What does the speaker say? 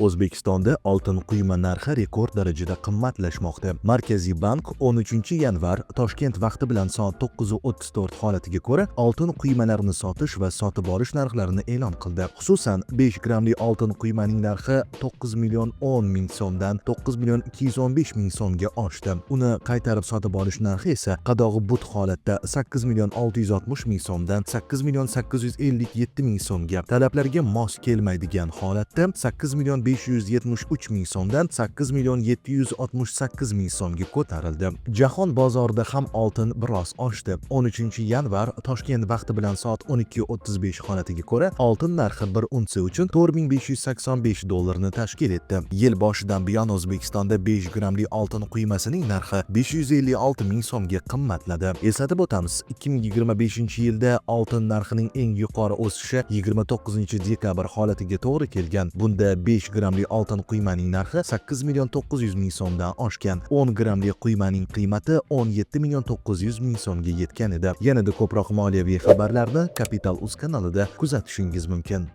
O'zbekistonda oltin quyma narxi rekord darajada qimmatlashmoqda. Markaziy bank 13-yanvar Toshkent vaqti bilan soat 9:34 holatiga ko'ra oltin quymalarni sotish va sotib olish narxlarini e'lon qildi. Xususan, 5 grammli oltin quymaning narxi 9 million 10 ming so'mdan 9 million 215 ming so'mga oshdi. Uni qaytarib sotib olish narxi esa qadog'i but holatda 8 million 660 ming so'mdan 8 million 857 ming so'mga, talablarga mos kelmaydigan holatda 8 million 573 ming so'mdan 8 million 768 ming so'mga ko'tarildi. Jahon bozorida ham oltin biroz oshdi. 13-yanvar Toshkent vaqti bilan soat 12:35 holatiga ko'ra oltin narxi bir unsiya uchun 4585 dollarni tashkil etdi. Yil boshidan buyon O'zbekistonda 5 grammli oltin quymasining narxi 556 ming so'mga qimmatladi. Eslatib o'tamiz, 2025-yilda oltin narxining eng yuqori o'sishi 29-dekabr holatiga to'g'ri kelgan. Bunda 5 grammli oltin quymaning narxi 8 million 900 ming so'mdan oshgan. 10 grammli quymaning qiymati 17 million 900 ming so'mga yetgan edi. Yanada ko'proq moliyaviy xabarlarni Capital Uz kanalida kuzatishingiz mumkin.